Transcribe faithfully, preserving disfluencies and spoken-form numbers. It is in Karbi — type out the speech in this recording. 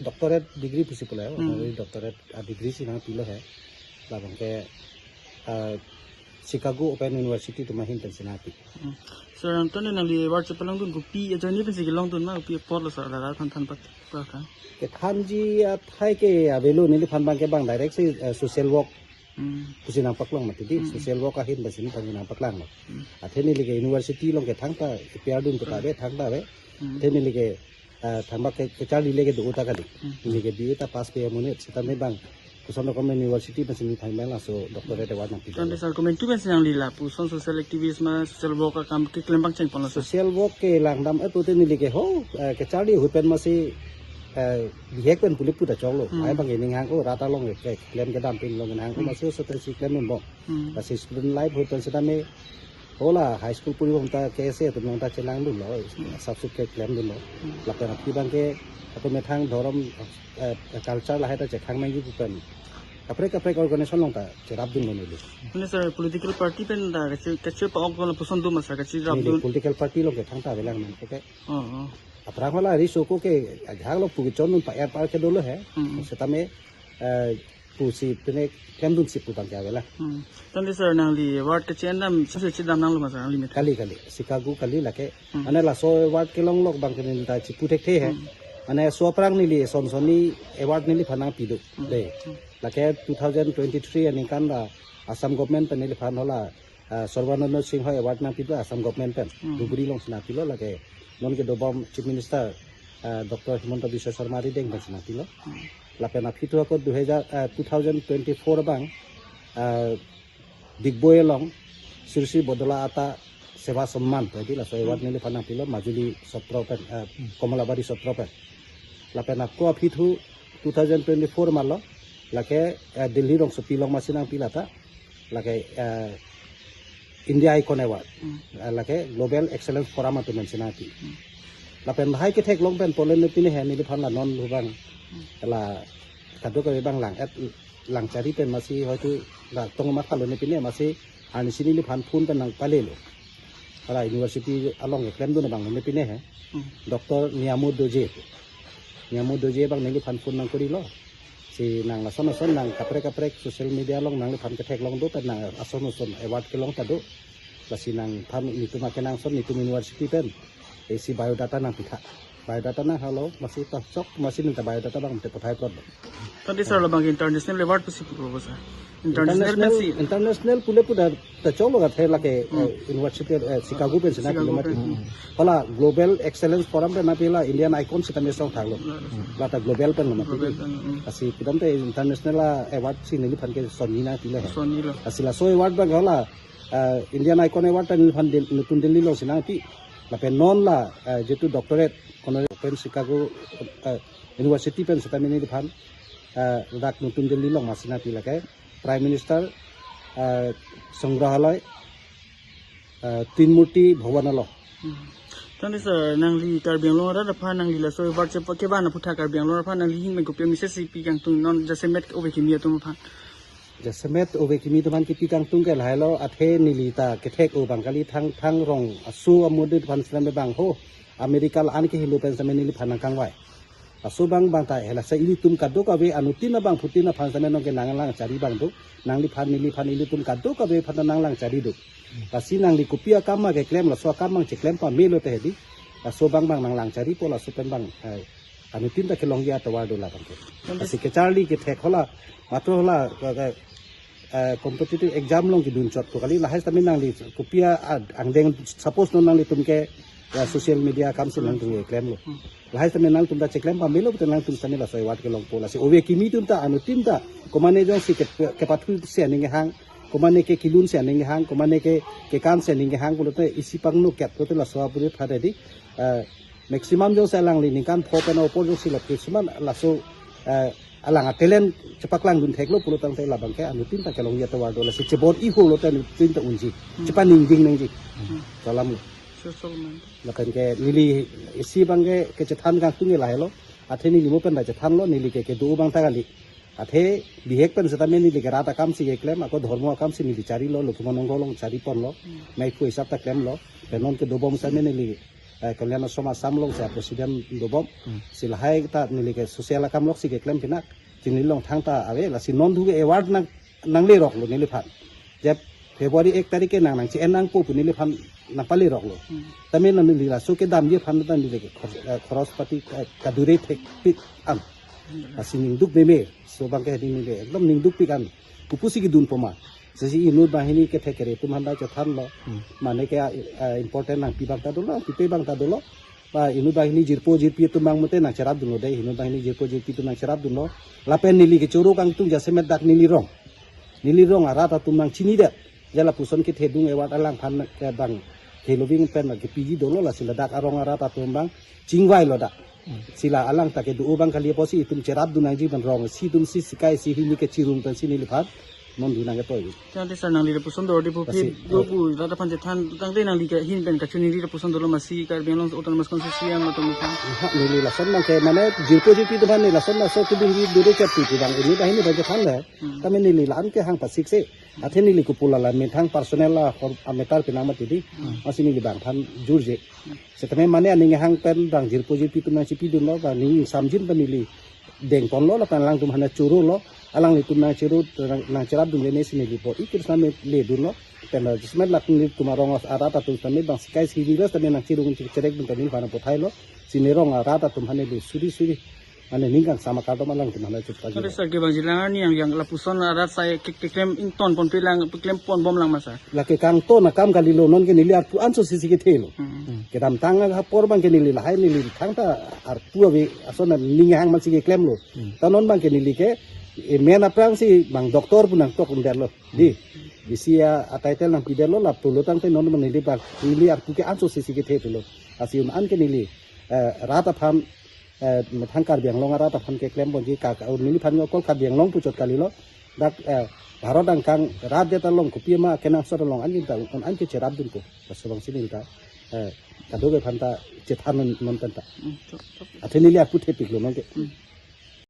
Doctorate degree pusi pulai, Hmm. honorary doctorate a degree si nangpilo he. Labang ke, ah, Chicago Open University atum ahin pensi nangpi. Hmm. Sir, anton nangli award chepalongdun kopi ajoine pensi kelongdun ma, kopi apotlo sir, rat aphan than pat pa ka? Kethanji athai ke avelo, neliphan abang ke bang direct si, eh, social work Hmm. pusi nangpaklong mati di, Hmm. social work ahin pensi neliphan nangpaklanglo. Hmm. Athe neli ke university along ke thangta A P R dun puta ave, thangta ave. Hmm. Athe neli ke, ah, thangba ke, kecharli le ke do-o ta kali. Hmm. Neli ke B A ta pass pe amonit, seta me bang koson rokom university pensi neli thang bang laso doctorate award nangpi. Tangte sir, komantu pensi nangli lapuson social activist ma social work akam keklem pangcheng ponlo sir? Social work ke langdam, eh, pute neli ke ho, eh, kecharli ahut pen masi, eh, bihek pen pule puta choklo. Hmm. Ai bang ke ning hang ko rat along ke, keklem kedam pen long hang ko Hmm. masi sote si klem bom. Hmm. Lasi student life ahut pen seta me hola high school puri bom ta K S A atum along ta chelangdunlo, Hmm. sab sub keklem dunlo. Hmm. Lapen aphi abang ke ako methang dhorom, eh, culture lahai ta chekhang nangji pu pen kaprek kaprek organization along ta cherapdunlo neli. Mane sir, political party pen ta kache, kache pa-ok lapuson do ma sir, kacherapdun? Neli political party along ke thangta avelang man ke. Oh, oh. Aphrang hola riso ko ke ajak lo pu kechondun pa-er pa-er ke dolo he. Hmm. Seta me, eh, pusi pine klemdun si pu abang ke avelang. Hmm. Tangte sir, nangli award kechi-en dam, sir, chedam nanglo ma sir, nangli met? Kali, kali. Chicago kali lake. Hmm. Mane laso award kelong lok abang ke neli ta chipu thekthe he. Hmm. Mane laso aphrang neli son sonni award neliphan nangpi do. Hmm. De. Hmm. Lake two thousand twenty-three aningkan ta Assam government pen neliphan hola, ah, Sarbananda Sinha Award nangpi do Assam government pen. Hmm. Dhubri alongsi nangpilo, lake non kedobom Chief Minister, ah, Doctor Himanta Biswa Sarma arideng pensi nangpilo. Hmm. Lapen aphi thu ako dui hajar, ah, two thousand twenty-four abang, ah, Digboi along Sri Sri Bodola Atta Seva Samman pu di laso award Hmm. neliphan nangpilo Majuli Sotro pen, ah, Hmm. Kamalabari Sotro pen. Lapen ako aphi thu two thousand twenty-four malo, lake, eh, Delhi rongsopi along masi nangpi lata, lake, eh, India Icon Award, Hmm. eh, lake Global Excellence Forum atum pensi nangpi. Hmm. Lapen lahai ketheklong pen polen pine he neliphan la non hu abang, Hmm. la kadokave abang lang-et, langchari pen masi hoitu la tong mathalo ne pine masi arnisi neliphan phone pen nangpalelo. Hala university along keklemdun abang ne pine he. Hmm. Doctor Niamo Doje. Niamo Doje abang neliphan phone nangkorilo. Si nang lason ason nang kaprek kaprek social media along nangliphan ketheklong do pen nang ason ason award kelong ta do. Lasi nangphan netum akenangsot netum university pen isi biodata nangpitha. Biodata nanghalo, masi ta chok, masi neta biodata abang te pathai plot. Tangte sir, labang international award pusi pu ko sir? International, international international pule pu ta, ta choklo kathe lake, Hmm. eh, university, eh, Chicago pensi nangpi Chicago mati. Pen, hmm. Hala Global Excellence Forum pen nangpi la Indian Icon seta me song thanglo. Hmm. Lata global pen lo mati. Global pen, hmm. Lasi kedam te international award si neliphan ke sonni nangpilo he. Sonni lo. Lasi laso award abang hala, eh, Indian Icon Award ta neliphan Del-, Nutun Delhi alongsi nangpi. Lapen non la, eh, jitu doctorate, honorary pen Chicago, eh, University pen seta me neliphan, eh, dak Nutun Delhi along masi nangpi lake Prime Minister, eh, Sangrahalaya, eh, Tin Murti Bhawan along. Hmm. Tangte sir, nangli Karbi Anglong arat aphan nangli laso award chepa kevan aputhak Karbi Anglong arat aphan nangli ahin pen kopi a-message si pi kangtung non jasemet ove kimi atum aphan? Jasemet ove kimi atum aphan kipi kangtung ke lahailo, athe neli ta kethek-o abang kali, thang thang rong aso amode aphan seta me bang ho America la-an kehelo pen seta me neliphan nangkangvai. Laso abang abang ta hela sa ilitum kadokave anuttin abangphutin aphan seta me nonke nanglang chari abang do, nangliphan neliphan ilitum kadokave aphan ta nanglang chari do. Lasi nangli kopi akam ma keklem, laso akam abang cheklem pamelo te hedi. Laso abang abang nanglang charipo, laso pen abang, eh, anuttin ta kelongji atovar do labang ke. Lasi kecharli kethek hala, matro hala, ke, ke, eh, competitive exam along kedun chot ko kali, lahai seta me nangli kopi a, ah, angdeng, suppose non nanglitum ke, ya, social media akam si nangtum keklemlo. Hmm. Lahai seta me nangtum ta cheklem pamelo pute nangtum seta me laso award kelongpo. Lasi ove kimi atum ta anuttin ta komatne jongsi ke, kepathu si aning kehang, komatne ke kelun si aning kehang, komatne ke kekan si aning kehang pulote isi pangno ket pulote laso apuri phade di, eh, maximum jongsi alangli ningkan pho pen opor jongsi la maximum laso, eh, alang a-talent chepaklangdun theklo pulo tangte labang ke anuttin ta kelongji atovar do, lasi chebor-i holo te anuttin ta unji. Hmm. Chepaningding nangji. Hmm. Dalam lo. Social man. Lapen ke neli isi abang ke kechethan kangtung ke lahelo. Athe neli mo pen ta chethanlo, neli ke kedo abang ta kali. Athe bihek pen seta me neli ke rat akam si keklem, ako dhormo akam si neli charilo, Lokhimon Hongkho along chari ponlo. Hmm. Maiphu hisap ta klemlo. Pen non kedobom seta me neli eh, Kalyan Ashram Assam alongsi president dobom. Hmm. Si lahai ta neli ke social akam loksi keklem pinak. Chini long thangta ave, lasi non thu ke award nang, nangleroklo neliphan. Je February ek tarik ke nang nangchi-en nangpo pu neliphan nangpaleroklo. Hmm. Tame nang neli laso kedamji aphan ta neli ke khor-, eh, khoros pati, eh, kadure thekpik an. Hmm. Lasi ningduk meme, so abangke hedi neli ekdom ningdukpik an. Kopusi kedun poma. Sesi inut banghini kethek kere atum aphan ta chethanlo. Hmm. Mane ke, eh, important nangpi abang ta dolo, pipe abang ta dolo. Ba inut banghini jirpo jirpi atum abang mate nangcherapdunlo dei, inut banghini jirpo jirpi atum nangcherapdunlo. Lapen neli kechoro kangtung jasemet dak neli rong. Neli rong arat atum nangchinidet. Je lapuson kethedung award alangphan ke abang keloving pen ke P G dolo, lasi ladak arong arat atum abang chingvailo dak. Hmm. Si la alang ta kedo abang kali apotsi itum cherapdun nangji pen rong, si atum si sikai si hini kechirung pensi neliphan non dun nangketoi. Tangte sir, nangli lapuson dolo di pu, lasi, phi do, eh, pu rat aphan chethan tangte nangli ke ahin pen kachini ri lapuson dolo, masi Karbi Anglong Autonomous Constituency an atum aphan. Ha, neli lason abangke mane jirpo jirpi atum aphan neli lason laso kedun ji dure chat pu abang inut banghini abang chethanlo. Hmm. Tame neli la-an ke hang pasik se. Athe neli kopu la la methang personal la hor amatter penang mati di. Hmm. Masi neli abangphan jurje. Hmm. Setame mane aning hang pen abang jirpo jirpi atum nangchipidunlo, abang ning samjin pen neli dengponlo lapen alangtum aphan chorolo, alanglitum nangchoro, nang, nangcherapdunle ne si neli po ikir same ledunlo. Pen adjustment latum nelitum arong arat atum same abang sikai si virus tame nangchirung cherek dun tame neliphan puthailo. Si ne rong arat atum aphan neli suri suri mane ning kangsam akardom alangtum aphan chepta. Kare sir, kevangji lang arni yang, yang lapuson arat sai ke, keklem ingtonponpe lang, keklemponbom lang ma sir? Lake kangton akam kalilo, non ke neli arpu anso sisi kethelo. Hmm. Kedamtang apor abangke neli lahai neli thangta arpu ave ason ning hang mansi keklemlo. Hmm. Ta non abangke neli ke, eh, men aphrangsi abang doctor pu nangtok underlo. Di. Isi a, a title nangpidetlo, lapulo tangte non abang neli abang neli arpu ke anso sisi kethe pulo. Lasi un-an ke neli, eh, rat aphan, eh, methang Karbi Anglong arat aphan keklemponji ka, ka, neliphan okol Karbi Anglong puchot kalilo. Dak, eh, Bharat angkang rat det along kopi ma kenangsot along anjin ta un-an ke cherapdunpo. Laso abangsi neli ta, eh, kadokave aphan ta chethan non, non pen ta. Hmm, chok, chok. Athe neli arpu thepiklo non ke. Hmm.